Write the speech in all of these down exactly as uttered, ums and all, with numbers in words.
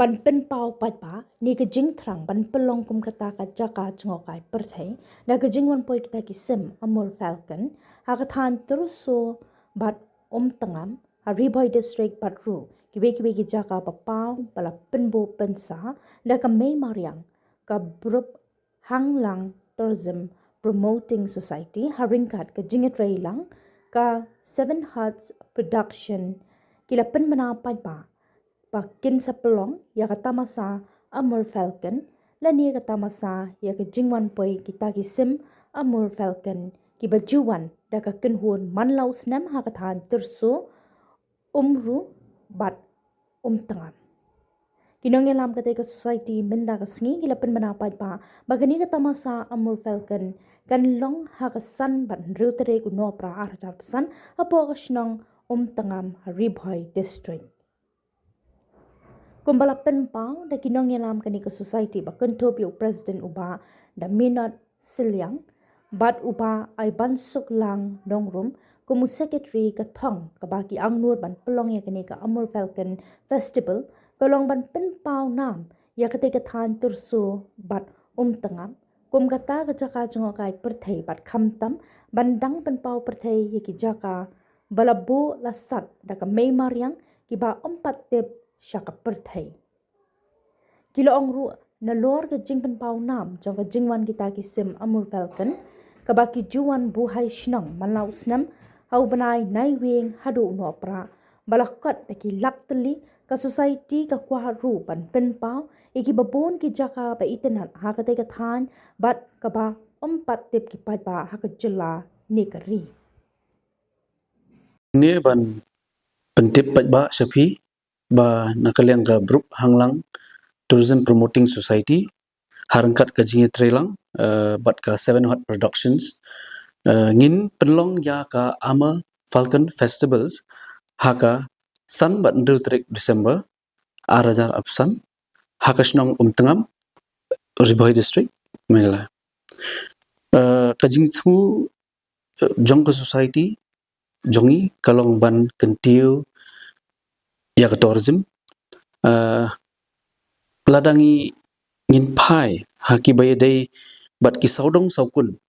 Ban pynpaw pat ba ne ka jingthrang ban pynlong kum kata ka jaka jngohkai pyrthei da ka jingwan poi kita ki sim Amur Falcon ha ka thaiñ Tyrso bad Umtngam ha Ri Bhoi District bad ruh kiwei kiwei ki jaka ba paw ba la pynbor pynsa da ka Mei Mariang ka Brop Hanglang Tourism Promoting Society ha ryngkat ka jingïatreilang ka Seven Hearts Production ki la pynbna pat ba ba kin sa pynlong ïa ka tamasa Amur Falcon lane ka tamasa ïa ka jingwan poi kita ki sim Amur Falcon kiba ju wan da ka kynhun man la u snem ha ka thaiñ Tyrso, Umru bad Umtngam. Ki nongïalam kata ka society mynta ka sngi ki la pynbna pat ba ba kane ka tamasa Amur Falcon kan long ha ka san bad hynriew tarik u Nohprah ar hajar arphew san hapoh ka shnong Umtngam ha Ri Bhoi District. Kumba la pynpaw da ki nongïalam kane ka society ba kynthup ïa u president u Bah Daminot Sylliang bad u Bah Aibansuklang Nongrum kum u secretary, ka thong kaba ki angnud ban pynlong ïa kane ka Amur Falcon Festival ka long ban pynpaw nam ïa kata ka thaiñ Tyrso bad Umtngam kum kata ka jaka jngohkai pyrthei bad khamtam ban dang pynpaw pyrthei ïa ki jaka ba la buh la sat da ka Mei Mariang kiba ym pat tip sha ka pyrthei. Ki la ong ruh nalor ka jingpynpaw nam jong ka jingwan kita ki sim Amur Falcon kaba ki ju wan buhai shnong man la u snem ha u bnai Naiwieng haduh u Nohprah ba la kot da ki lak tylli, ka society ka kwah ruh ban pynpaw ïa kiba bun ki jaka ba itynnad ha kata ka thaiñ bad kaba ym pat tip ki paidbah ha ka jylla ne ka ri. Ne ban pyntip paidbah sha phi ba na ka liang ka Brop Hanglang Tourism Promoting Society ha ryngkat ka jingïatreilang uh, bad ka Seven Hearts Productions uh, ngin pynlong ïa ka Amur Falcon Festivals ha ka san bad hynriew tarik December ar hajar arphew san ha ka shnong Umtngam, Ri Bhoi District, Meghalaya. Uh, ka jingthmu uh, jong ka society jong ngi ka long ban kyntiew ïa ka tourism. Uh, lada ngi ngin phai ha kiba ïadei bad ki sawdong sawkun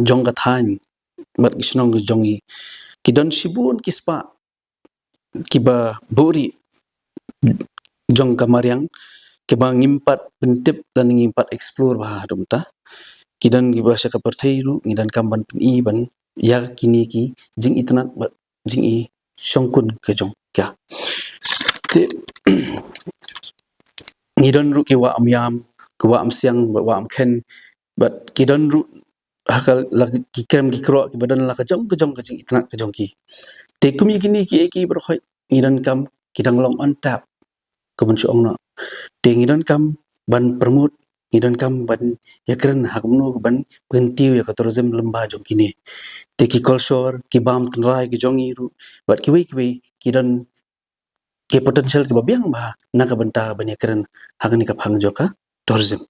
jong ka thaiñ bad ki shnong jong ngi, ki don shibun ki spah kiba buhrieh jong ka mariang kiba ngim pat pyntip lane ngim pat explore bha haduh mynta. Ki don kiba sha ka pyrthei ruh ngi donkam ban pyni ban ïa kine ki jingitynnad bad jingi shongkun ka jong ka. Te ngi don ruh ki wah Umïam, ki wah Umsiang, wah Umkhen bad ki don ruh ha ka la ki krem ki krok kiba don la ka jong ka jong ka jingitynnad ka jong ki. Te kum ïa kine kiei kiei baroh ngi donkam ki dang long on tap kumba shu ong noh. Te ngi donkam ban promote, ngi donkam ban ïakren ha kumno ban pyntiew ïa ka tourism lyngba jong kine. Te ki culture, ki bam tynrai ki jong ngi ruh bad kiwei kiwei ki don ki potential kiba biang bha na ka bynta ban ïakren ha kane ka phang jong ka tourism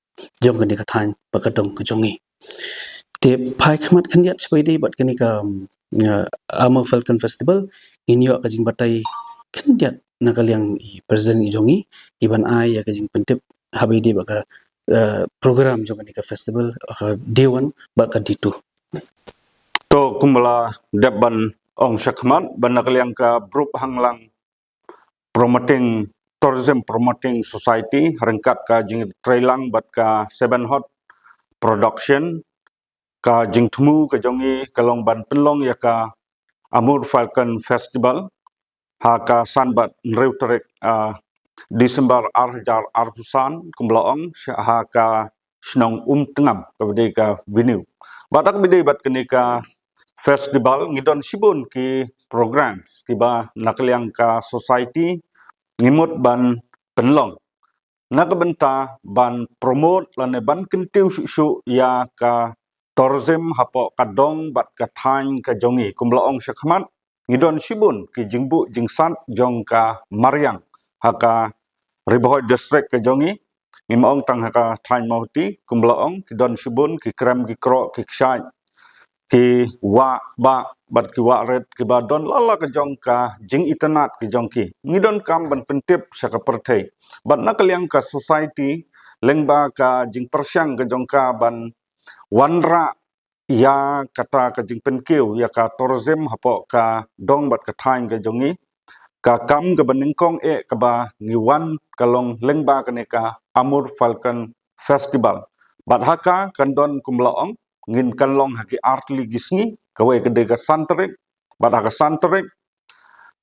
jong kane ka thaiñ bad ka dong ka jong ngi. Te phai khmat khyndiat sha ba ïadei bad kane ka um, uh, Amur Falcon Festival ngin ïoh ka jingbatai khyndiat na ka liang i president i jong ngi i ban ai ïa ka jingpyntip ha ba ïadei bad ka uh, program jong kane ka festival ha ka day one bad ka day two. To kumba la dep ban ong shakhmat ban na ka liang ka Brop Hanglang Promoting Tourism Promoting Society ryngkat ka jingtreilang bad ka Seven Hearts Production, ka jingthmu ka jong ngi ka long ban pynlong ïa ka Amur Falcon Festival ha ka san bad hynriew tarik uh, December ar hajar arphew san kumba la ong ha ka shnong Umtngam kaba dei ka venue. Bad da kaba dei bad kane ka festival ngi don shibun ki programs kiba na ka liang ka society ngi mut ban pynlong na ka bynta ban promote lane ban kyntiew shuh shuh ïa ka tourism hapoh ka dong bad ka thaiñ ka jong ngi. Kumba la ong shakhmat ngi don shibun ki jingbuh jingsat jong ka mariang ha ka Ri Bhoi District ka jong ngi. Ngim ong tang ha ka thaiñ Mawhati, kumba la ong ki don shibun ki krem ki krok ki kshaid ki wah bah bad ki wah rit kiba don la la ka jong ka jingitynnad ki jong ki. Ngi donkam ban pyntip sha ka pyrthei. Bad na ka liang ka society, lyngba ka jingpyrshang ka jong ka ban wanrah ïa kata ka jingpynkiew ïa ka tourism hapoh ka dong bad ka thaiñ ka jong ngi, ka kam kaba nyngkong eh kaba ngi wan ka long lyngba kane ka Amur Falcon Festival. Bad ha ka kan don, kumba la ong, ngin kan long ha ki artylli ki sngi, kawei ka dei ka san tarik, bad ha ka san tarik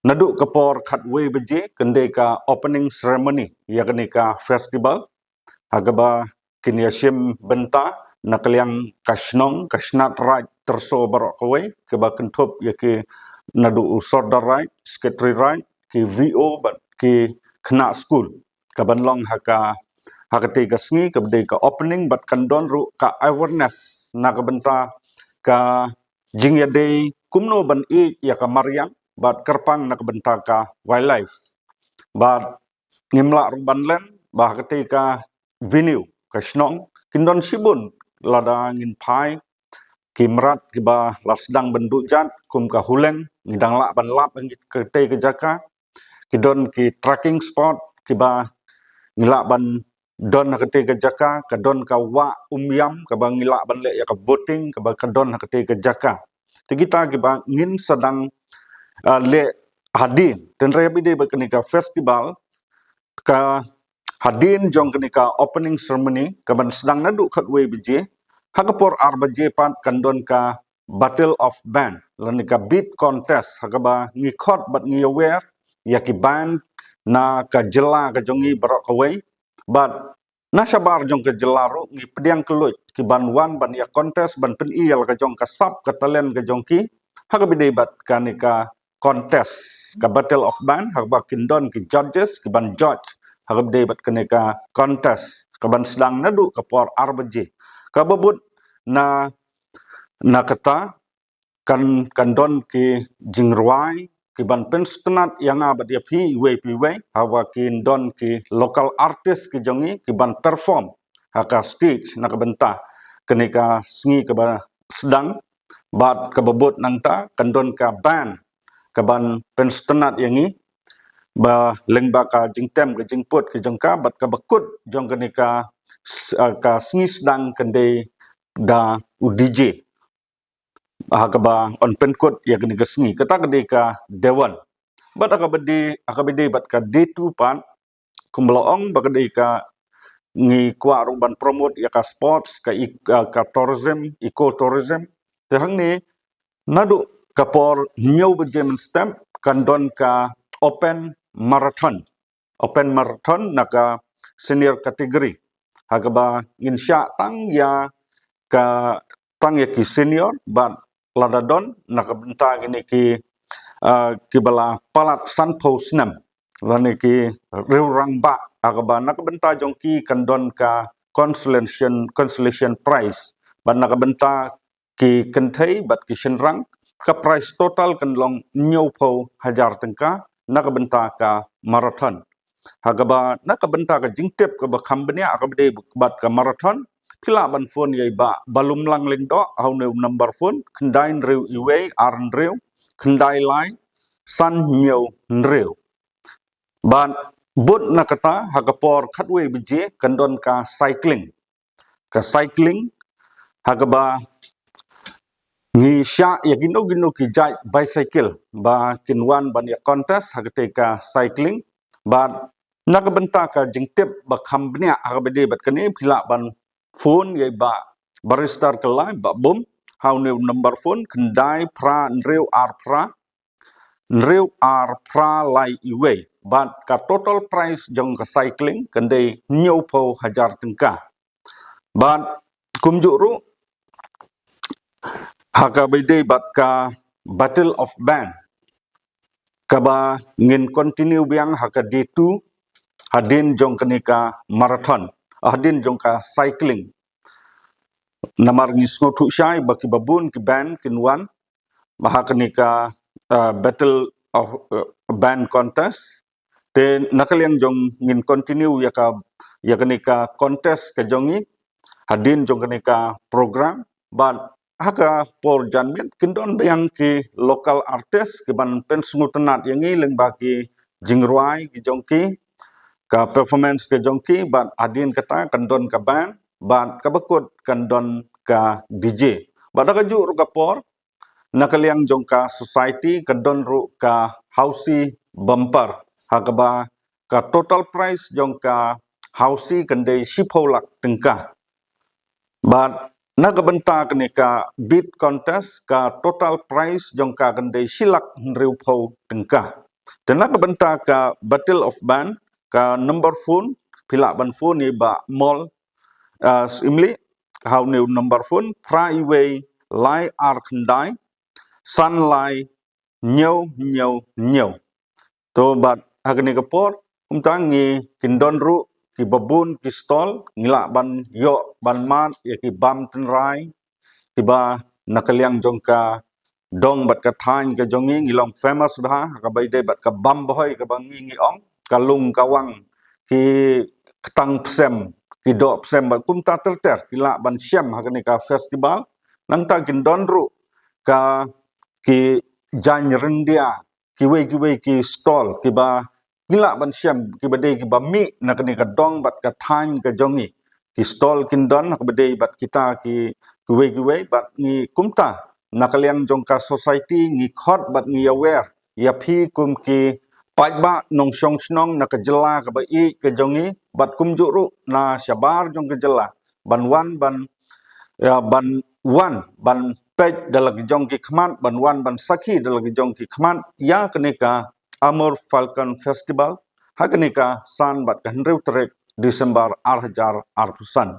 naduh ka por khatwei baje kan dei ka opening ceremony ïa kane ka festival. Ha kaba kin ïashim bynta na ka liang ka shnong, ka shnat raid tyrso baroh kawei, kaba kynthup ïa ki naduh u Sordar Raid, Secretary Raid, ki V O bad ki khynnah skul. Kaban long ha ka, ha katei ka sngi kaba dei ka opening, bad kan don ruh ka awareness na ka bynta ka jingïadei kumno ban ïeit ïa ka mariang bad kyrpang na ka bynta ka wildlife. Bad ngim lah ruh ban len ba ha katei ka venue, ka shnong, kin don shibun lada ngin phai ki mrad kiba la sdang ban duh jat, kum ka huleng, ngi dang lah ban lap ha katei ka jaka. Ki don ki trekking spot kiba ngi lah ban don ha katei ka jaka, ka don ka wah Umiam kaba ngi lah ban leh ïa ka boating, kaba ka don ha katei ka jaka. Te kita kiba ngin sa dang, ah, leh hadien. Te hynrei haba ïadei bad kane ka festival, ka hadien jong kane ka opening ceremony kaban sdang naduh khatwei baje, ha ka por ar baje pat kan don ka Battle of Band, lane ka bead contest, ha kaba ngi khot bad ngi ïawer ïa ki band na ka jylla ka jong ngi baroh kawei. Bad na shabar jong ka jylla ruh ngi pdiang kylluid kiban wan ban ïa contest, ban pyni ïa la ka jong ka sap ka talent ka jong ki ha kaba ïadei bad kane ka contest, ka Battle of Band, ha kaba kin don ki judges kiban judge ha kaba ïadei bad kane ka contest, kaban sdang naduh ka por ar baje. Kaba bud na, na kata kan, kan don ki jingrwai kiban pynsngewtynnad ïa nga bad ïa phi iwei pa iwei, haba kin don ki local artist ki jong ngi kiban perform ha ka stage na ka bynta kane ka sngi kaba sdang. Bad kaba bud nangta kan don ka band kaban pynsngewtynnad ïa ngi ba lyngba ka jingtem ka jingput ka jong ka, bad kaba kut jong kane ka s-, ah, ka sngi sdang kan dei da u D J ha kaba yn pynkut ïa kane ka sngi. Kata ka dei ka day one. Bad ha kaba dei, ha kaba ïadei bad ka day two pat, kumba la ong, ba ka dei ka, ngi kwah ruh ban promote ïa ka sports, ka e-, ka, ka tourism, eco tourism. Te hangne naduh ka por hynñiew baje mynstep kan don ka open marathon. Open marathon na ka senior category, ha kaba ngin shah tang ïa ka, tang ïa ki senior, bad lada don na ka bynta kine ki, ah, kiba la palat sanphew snem, lane ki riewrangbah, ha kaba na ka bynta jong ki kan don ka consolation, consolation prize, bad na ka bynta ki kynthei bad ki shynrang, ka prize total kan long hynñiewphew hajar tyngka na ka bynta ka marathon. Ha kaba na ka bynta ka jingtip kaba kham bniah, ha kaba dei bad ka marathon, phi lah ban phone ïa i Bah Balumlang Lyngdoh ha une u number phone, khyndai hynriew wei ar hynriew khyndai lai san hynñiew hynriew. Bad bud na kata, ha ka por khatwei baje kan don ka cycling. Ka cycling, ha kaba ngi shah ïa kino kino ki jait bicycle ba kin wan ban ïa contest ha katei ka cycling. Bad na ka bynta ka jingtip ba kham bniah ha kaba dei bad kane, phi lah ban phone ïa i Bah Barrister Kyllai, Bah Bum, ha une u number phone, khyndai phra hynriew ar phra hynriew ar phra lai wei. Bad ka total prize jong ka cycling kan dei hynñiewphew hajar tyngka. Bad kumjuh ruh, ha kaba ïadei bad ka Battle of Band, kaba ngin continue biang ha ka day two, hadien jong kane ka marathon, hadien jong ka cycling. Namar ngi sngewthuh shai ba kiba bun ki band kin wan ha kane ka, ah, Battle of, ah, Band contest. Te na ka liang jong ngin continue ïa ka, ïa kane ka contest ka jong ngi hadien jong kane ka program. Bad ha ka por janmiet kin don biang ki local artist ki ban pynsngewtynnat ïa ngi lyngba ki jingrwai ki jong ki, ka performance ki jong ki, bad hadien kata kan don ka band, bad kaba kut kan don ka D J. Bad ha kajuh ruh ka por, na ka liang jong ka society ka don ruh ka housie bumper, ha kaba ka total prize jong ka housie kan dei shiphew lak tyngka. Bad na ka bynta kane ka beat contest, ka total prize jong ka kan dei shi lak hynriewphew tyngka. Te na ka bynta ka battle of band, ka number phone, phi lah ban phone ïa i Bah Mol, ah, Syiemlieh, ha une u number phone, phra wei lai ar khyndai, san lai, hynñiew hynñiew hynñiew. To bad ha kane ka por, kumta ngi kin don ruh kiba bun ki stall, ngi lah ban ïoh ban mad ïa ki bam tynrai, kiba na ka liang jong ka dong bad ka thaiñ ka jong ngi, ngi long famous bha, kaba ïadei bad ka bam Bhoi kaba ngi ngi ong, ka lung ka wang, ki ktang psem, ki doh psem bad kumta ter ter, ki lah ban shem ha kane ka festival. Nangta kin don ruh ka ki jaiñ ryndia, kiwei kiwei ki stall, kiba ngi lah ban shem, kiba dei kiba mih na kane ka dong bad ka thaiñ ka jong ngi. Ki stall kin don, ha kaba dei bad kita ki, kiwei kiwei, bad ngi kumta, na ka liang jong ka society, ngi khot bad ngi aware ïa phi kum ki paidbah nongshong shnong na ka jylla kaba ïeit ka jong ngi, bad kumjuh ruh na shabar jong ka jylla, ban wan ban, ïa, ban wan ban peit da la ki jong ki khmat, ban wan ban sakhi da la ki jong ki khmat ïa kane ka Amur Falcon Festival ha kane ka san bad ka hynriew tarik December ar hajar arphew san.